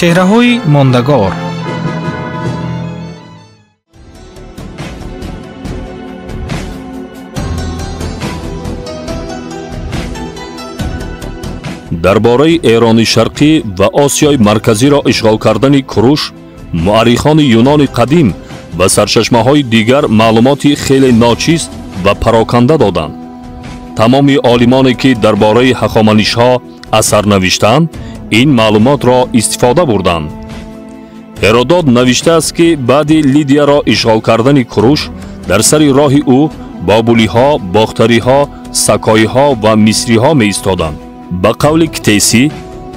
Чеҳраҳои мондагор. Дар бораи Эрони Шарқӣ ва Осиёи Марказиро ишғол кардани Куруш, муаррихони Юнони қадим ва сарчашмаҳои дигар маълумоти хеле ночиз ва пароканда доданд. Тамоми олимоне ки дар бораи ҳахоманишҳо асар навиштанд, ин маълумотро истифода бурданд. Ҳеродот навиштааст, ки баъди Лидияро ишғол кардани Куруш дар сари роҳи ӯ бобулиҳо, бохтариҳо, сакоиҳо ва мисриҳо меистоданд. Ба қавли Ктесӣ,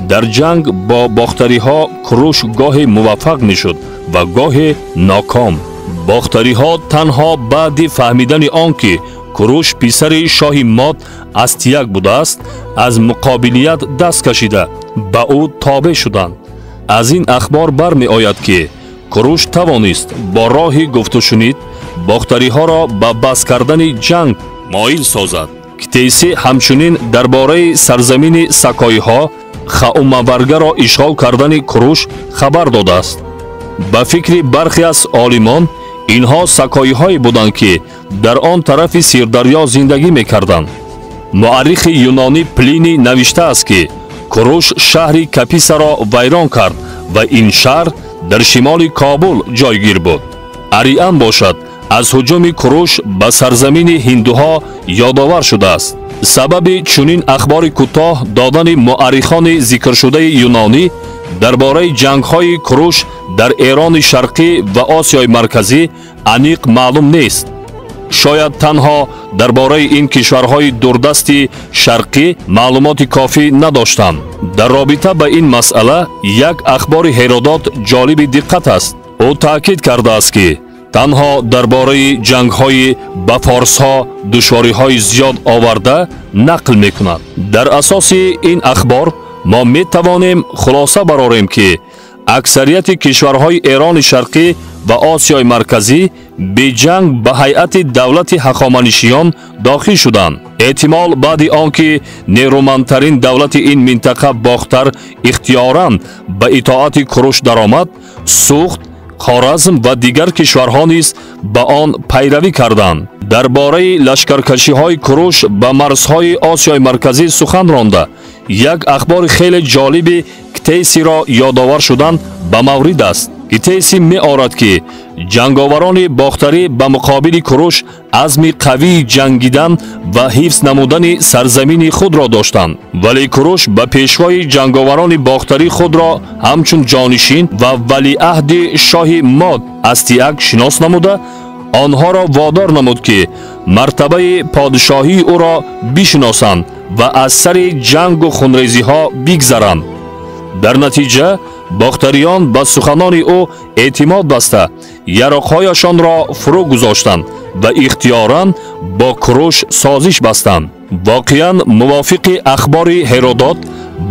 дар ҷанг бо бохтариҳо Куруш гоҳе муваффақ мешуд ва гоҳе ноком. Бохтариҳо танҳо баъди фаҳмидани он ки Куруш писари шоҳи Мод Астияк будааст, аз муқобилият даст кашида ба ӯ тобеъ шуданд. Аз ин ахбор бармеояд, ки Куруш тавонист бо роҳи гуфтушунид бохтариҳоро ба бас кардани ҷанг моил созад. Ктесӣ ҳамчунин дар бораи сарзамини сакоиҳо Хаумаваргаро ишғол кардани Куруш хабар додааст. Ба фикри бархе аз олимон, инҳо сакоиҳое буданд, ки дар он тарафи Сирдарё зиндагӣ мекарданд. Муаррихи юнонӣ Плини навиштааст, ки Куруш шаҳри Каписаро вайрон кард ва ин шаҳр дар шимоли Кобул ҷойгир буд. Ариан бошад, аз ҳуҷуми Куруш ба сарзамини ҳиндуҳо ёдовар шудааст. Сабаби чунин ахбори кӯтоҳ додани муаррихони зикршудаи юнонӣ дар бораи ҷангҳои Куруш дар Эрони Шарқӣ ва Осиёи Марказӣ аниқ маълум нест. Шояд танҳо дар бораи ин кишварҳои дурдасти шарқӣ маълумоти кофӣ надоштанд. Дар робита ба ин масъала як ахбори Ҳеродот ҷолиби диққат аст. Ӯ таъкид кардааст, ки танҳо дар бораи ҷангҳои ба форсҳо душвориҳои зиёд оварда нақл мекунад. Дар асоси ин ахбор мо метавонем хулоса барорем, ки аксарияти кишварҳои Эрони Шарқӣ ва Осиёи Марказӣ беҷанг ба ҳайати давлати ҳахоманишиён дохил шуданд. Эҳтимол баъди он ки нерӯмандтарин давлати ин минтақа Бохтар ихтиёран ба итоати Куруш даромад, Сухт, Хоразм ва дигар кишварҳо низ ба он пайравӣ карданд. Дар бораи лашкаркашиҳои Куруш ба марзҳои Осиёи Марказӣ сухан ронда, як ахбори хеле ҷолиби Ктесиро ёдовар шудан ба маврид аст. Ктеси меорад, ки ҷанговарони бохтарӣ ба муқобили Куруш азми қавии ҷангидан ва ҳифз намудани сарзамини худро доштанд, вале Куруш ба пешвои ҷанговарони бохтарӣ худро ҳамчун ҷонишин ва валиаҳди шоҳи Мод Астияк шинос намуда, онҳоро водор намуд, ки мартабаи подшоҳии ӯро бишиносанд ва аз сари ҷангу хунрезиҳо бигзаранд. Дар натиҷа бохтариён ба суханони ӯ эътимод баста, яроқҳояшонро фурӯ гузоштанд ва ихтиёран бо Куруш созиш бастанд. Воқеан мувофиқи ахбори Ҳеродот,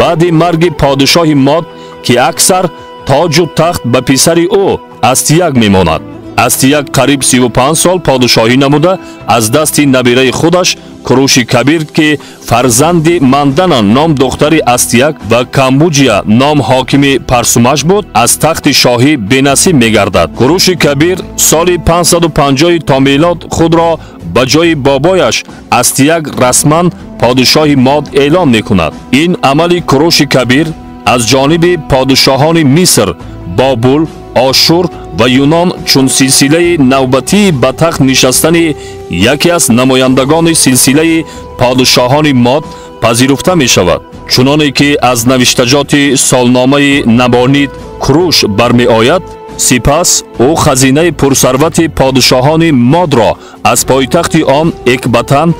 баъди марги подшоҳи Мод, ки аксар тоҷу тахт ба писари ӯ Астияк мемонад. Астияк қариб 35 сол подшоҳӣ намуда, аз дасти набираи худаш Куруши Кабир, ки фарзанди Мандана ном духтари Астияк ва Камбуҷия ном ҳокими Парсумаш буд, аз тахти шоҳӣ бенасиб мегардад. Куруши Кабир соли 550 то мелод худро ба ҷои бобояш Астияк расман подшоҳи Мод эълон мекунад. Ин амали Куруши Кабир аз ҷониби подшоҳони Миср, Бобул, Ошур ва Юнон чун силсилаи навбатии ба тахт нишастани яке аз намояндагони силсилаи подшоҳони Мод пазируфта мешавад. Чуноне ки аз навиштаҷоти солномаи Набонид Куруш бармеояд, сипас ӯ хазинаи пурсарвати подшоҳони Модро аз пойтахти он Экбатан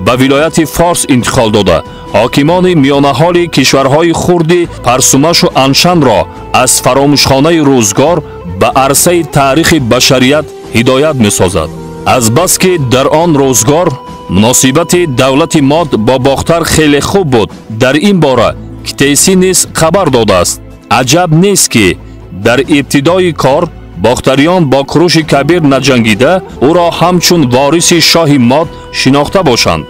ба вилояти Форс интиқол дода, ҳокимони миёнаҳоли кишварҳои хурди Парсумашу Аншанро аз фаромӯшхонаи рӯзгор ба арсаи таърихи башарият ҳидоят месозад. Азбаски дар он рӯзгор муносибати давлати Мод бо Бохтар хеле хуб буд, дар ин бора Ктесӣ низ хабар додааст. Аҷаб нест, ки дар ибтидои кор бохтариён бо Куруши Кабир наҷангида, ӯро ҳамчун вориси шоҳи Мод шинохта бошанд.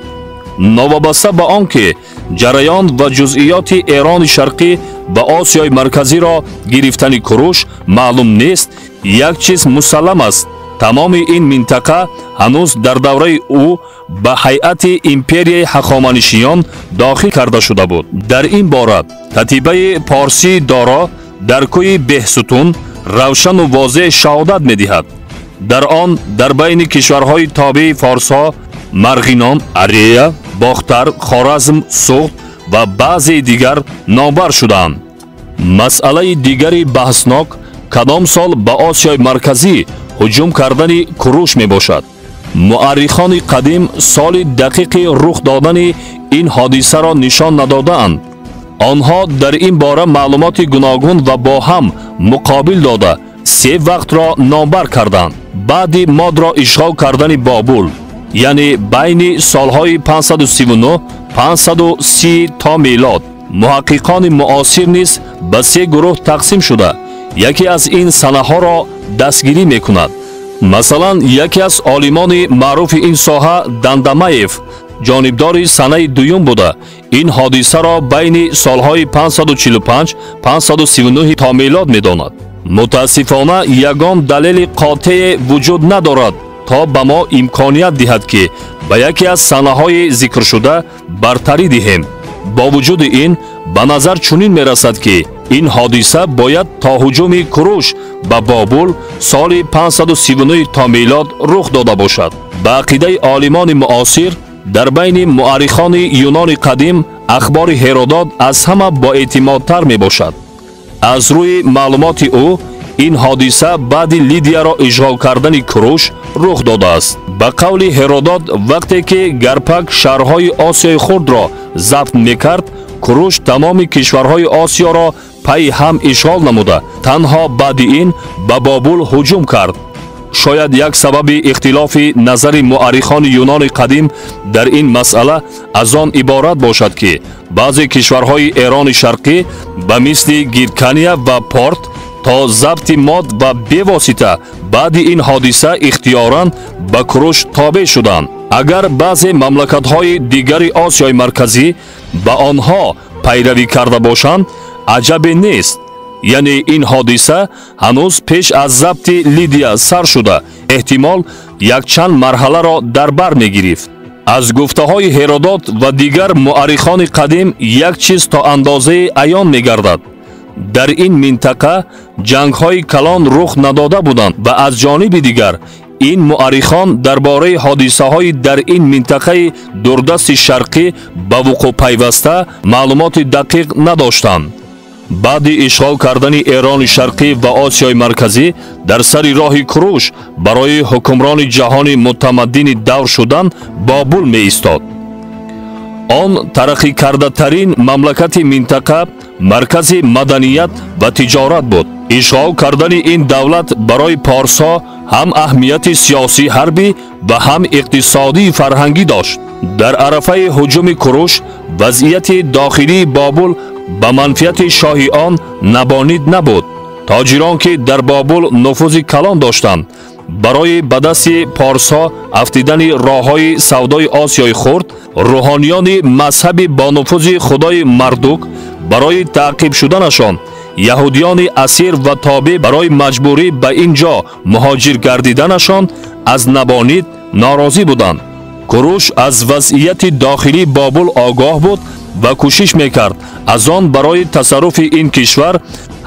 Новобаста ба он ки ҷараён ва ҷузъиёти Эрони Шарқӣ ва Осиёи Марказиро гирифтани Куруш маълум нест, як чиз мусаллам аст: тамоми ин минтақа ҳанӯз дар давраи ӯ ба ҳайати империяи ҳахоманишиён дохил карда шуда буд. Дар ин бора катибаи порсии Доро дар кӯи Беҳсутун равшану возеҳ шаҳодат медиҳад. Дар он дар байни кишварҳои тобеи форсҳо Марғинон, Арея, Бохтар, Хоразм, Суғд ва баъзеи дигар номбар шудаанд. Масъалаи дигари баҳснок кадом сол ба Осиёи Марказӣ ҳуҷум кардани Куруш мебошад. Муаррихони қадим соли дақиқи рух додани ин ҳодисаро нишон надодаанд. Онҳо дар ин бора маълумоти гуногун ва бо ҳам муқобил дода се вақтро номбар карданд. Баъди Модро ишғол кардани Бобул, яъне байни солҳои 539-530 то мелод, муҳаққиқони муосир низ ба се гурӯҳ тақсим шуда, яке аз ин санаҳоро дастгирӣ мекунад. Масалан, яке аз олимони маъруфи ин соҳа Дандамаев ҷонибдори санаи дуюм буда, ин ҳодисаро байни солҳои 545-539 то мелод медонад. Мутаассифона, ягон далели қотеъе вуҷуд надорад то ба мо имконият диҳад, ки ба яке аз санаҳои зикршуда бартарӣ диҳем. Бо вуҷуди ин ба назар чунин мерасад, ки ин ҳодиса бояд то ҳуҷуми Куруш ба Бобул соли 539 то мелод рух дода бошад. Ба ақидаи олимони муосир, дар байни муаррихони юнони қадим ахбори Ҳеродот аз ҳама боэътимодтар мебошад. Аз рӯи маълумоти ӯ ин ҳодиса баъди Лидияро ишғол кардани Куруш рух додааст. Ба қавли Ҳеродот, вақте ки Гарпак шаҳрҳои Осиёи Хурдро забт мекард, Куруш тамоми кишварҳои Осиёро пайи ҳам ишғол намуда, танҳо баъди ин ба Бобул ҳуҷум кард. Шояд як сабаби ихтилофи назари муаррихони юнони қадим дар ин масъала аз он иборат бошад, ки баъзе кишварҳои Эрони Шарқӣ ба мисли Гиркания ва Порт то забти Мод ва бевосита баъди ин ҳодиса ихтиёран ба Куруш тобеъ шуданд. Агар баъзе мамлакатҳои дигари Осиёи Марказӣ ба онҳо пайравӣ карда бошанд, аҷабе нест. Яъне ин ҳодиса ҳанӯз пеш аз забти Лидия сар шуда, эҳтимол якчанд марҳаларо дар бар мегирифт. Аз гуфтаҳои Ҳеродот ва дигар муаррихони қадим як чиз то андозае аён мегардад. Дар ин минтақа ҷангҳои калон рух надода буданд ва аз ҷониби дигар ин муаррихон дар бораи ҳодисаҳои дар ин минтақаи дурдасти шарқӣ ба вуқӯъ пайваста маълумоти дақиқ надоштанд. Баъди ишғол кардани Эрони Шарқӣ ва Осиёи Марказӣ дар сари роҳи Куруш барои ҳукмрони ҷаҳони мутамаддини давр шудан Бобул меистод. Он тараққикардатарин мамлакати минтақа, маркази маданият ва тиҷорат буд. Ишғол кардани ин давлат барои порсҳо ҳам аҳамияти сиёсӣ ҳарбӣ ва ҳам иқтисодии фарҳангӣ дошт. Дар арафаи ҳуҷуми Куруш вазъияти дохилии Бобул ба манфиати шоҳи он Набонид набуд. Тоҷирон, ки дар Бобул нуфузи калон доштанд, барои ба дасти порсҳо афтидани роҳҳои савдои Осиёи Хурд, рӯҳониёни мазҳаби бонуфузи худои Мардук барои таъқиб шуданашон, яҳудиёни асир ва тобеъ барои маҷбурӣ ба ин ҷо муҳоҷир гардиданашон аз Набонид норозӣ буданд. Куруш аз вазъияти дохилии Бобул огоҳ буд ва кӯшиш мекард аз он барои тасарруфи ин кишвар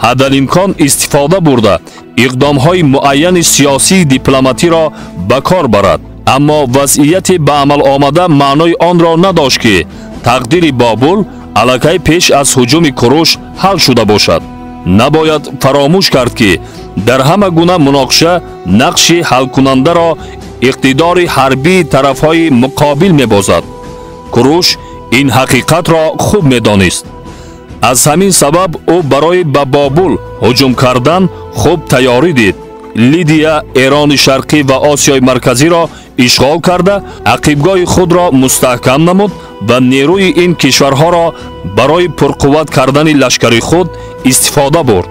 ҳадалимкон истифода бурда, иқдомҳои муайяни сиёсии дипломатиро ба кор барад. Аммо вазъияти ба амал омада маънои онро надошт, ки тақдири Бобул аллакай пеш аз ҳуҷуми Куруш ҳал шуда бошад. Набояд фаромӯш кард, ки дар ҳама гуна муноқиша нақши ҳалкунандаро иқтидори ҳарбии тарафҳои муқобил мебозад. Куруш ин ҳақиқатро хуб медонист. Аз ҳамин сабаб ӯ барои ба Бобул ҳуҷум кардан хуб тайёрӣ дид. Лидия, Эрони Шарқӣ ва Осиёи Марказиро ишғол карда, ақибгоҳи худро мустаҳкам намуд ва нерӯи ин кишварҳоро барои пурқувват кардани лашкари худ истифода бурд.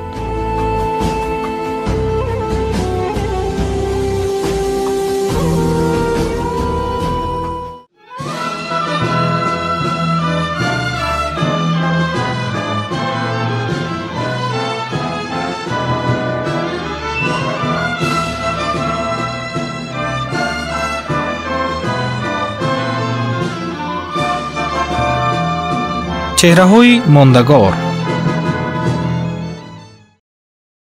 Чеҳраҳои мондагор.